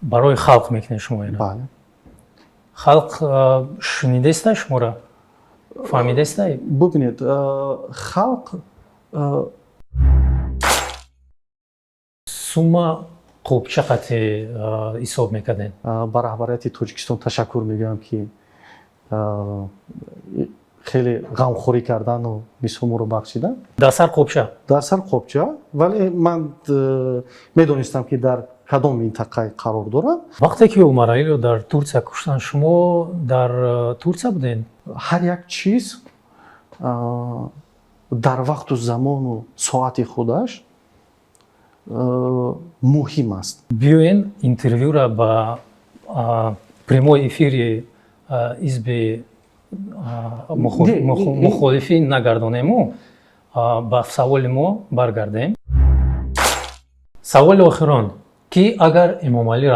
Барои халқ мекунед шумо ина? Бале. Халқ шунидаиста шуморо, фаҳмидаиста? Бубинед, халқ Сума қопча қати ҳисоб мекардем. Ба раҳбарияти Тоҷикистон ташаккур мегӯям, ки хеле ғамхорӣ кардану мисол моро бахшидан. Дар сар қопча. Дар сар қопча, вале ман медонистам, ки дар кадом минтақа қарор дорам. Вақте ки Умаралиро дар Турсия куштанд, шумо дар Турсия будед? Ҳар як чиз дар вақту замону соати худаш муҳим аст. Биёен, интервюра ба прямой эфири ҳизби мухолифин нагардонему, ба саволи мо баргардем. Саволи охирон, ки агар Эмомалӣ